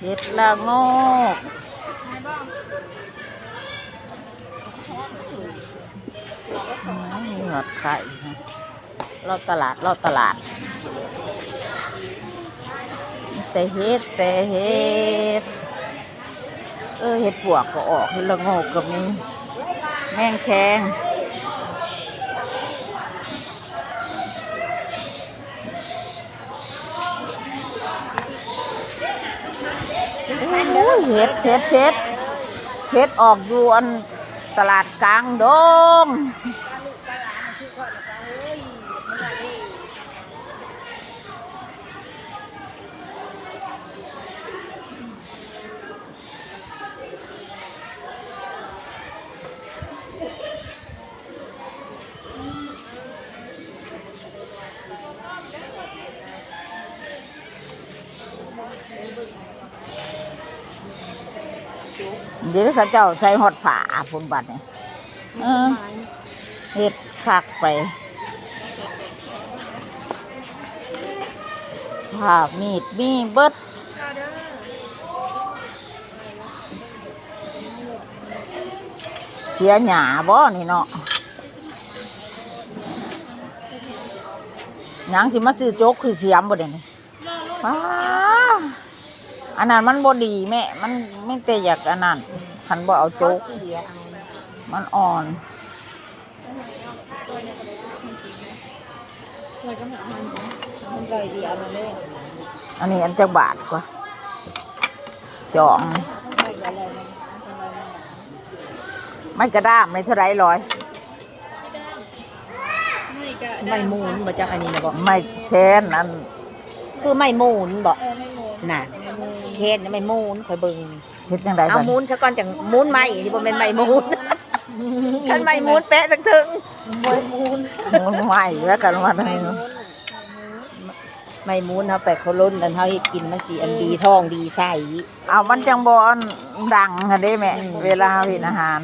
ເຫັດລະໂງກ ອືມ ມີຮອດໄຂ່ ເລາະຕະຫຼາດ ເລາະຕະຫຼາດ ແຕ່ເຫັດ ແຕ່ເຫັດ ເອີ ເຫັດປວກກໍອອກ ເຫັດລະໂງກກໍມີ ແມງແຄງ ໂອ້ຍ ເຫັດ ເຫັດ ເຫັດ ເຫັດອອກຢູ່ອັນຕະຫຼາດກາງດົງ. ເດ້ ເຂົາເຈົ້າໃສ່ຮອດຜ້າພຸ້ນບັດນີ້ ເອີ ເຮັດຄັກໄປ ຜ້າມີດມີເບິດ. ເສຍຫຍ້າບໍ່ນີ້ເນາະ ຍັງຊິມາຊື້ຈົກຄືສຽມບໍ່ເດນີ້ ປ້າ ອັນນັ້ນມັນບໍ່ດີແມ່ ມັນມີແຕ່ຢາກອັນນັ້ນ ຄັນບໍ່ເອົາຈົກ ມັນອ່ອນ. ອັນນີ້ອັນຈັກບາດກວ່າ ຈອງ ໄມ້ກະດ້າມນີ້ເທົ່າໃດລອຍ? ໄມ້ມູນບໍ່ຈັກ ອັນນີ້ນະບໍ່ ໄມ້ແຄນ ອັນ ຄືໄມ້ມູນບໍ່? ເອີ ໄມ້ມູນ ນັ້ນ ແຄນໄມ້ມູນ ຂ້ອຍເບິ່ງ ເຮັດຈັ່ງໃດ ເອົາ ບັດນີ້ ໝູນຊະກ່ອນ ຈັ່ງໝູນໄມ້ ນີ້ບໍ່ແມ່ນໄມ້ມູນ ຄັນໄມ້ມູນແປະເທິງໆ ໄມ້ມູນ ໝູນໄມ້ ແລ້ວກັນວ່າ ໄມ້ມູນ ໄມ້ມູນເຮົາໄປເຄົາລົນ ອັນເຮົາເຮັດກິນມັນຊິອັນ ເອີ ດີທ້ອງດີໄສ້ ເອົາ ມັນຈັ່ງບໍ່ອັນດັງຫັ້ນເດ້ແມ່ ອືມ ເວລາເຮົາເຮັດອາຫານ.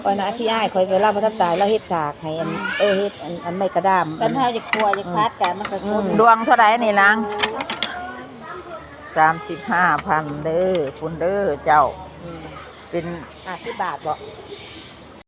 ຂ້ອຍນະ ທີ່ອ້າຍຂ້ອຍ ເວລາບໍ່ທັນຕາຍ ລາວເຮັດສາກໃຫ້ອັນ ເອີ ເຮັດອັນ ອັນໄມ້ກະດ້າມ ຄັນເຮົາຢາກຂົ້ວຢາກຜັດກະ ມັນກະ ອືມ ດວງເທົ່າໃດນີ້ນາງ? ສາມສິບຫ້າພັນເດີ ພຸ້ນເດີເຈົ້າ ອືມ ເປັນຫ້າສິບບາດບໍ?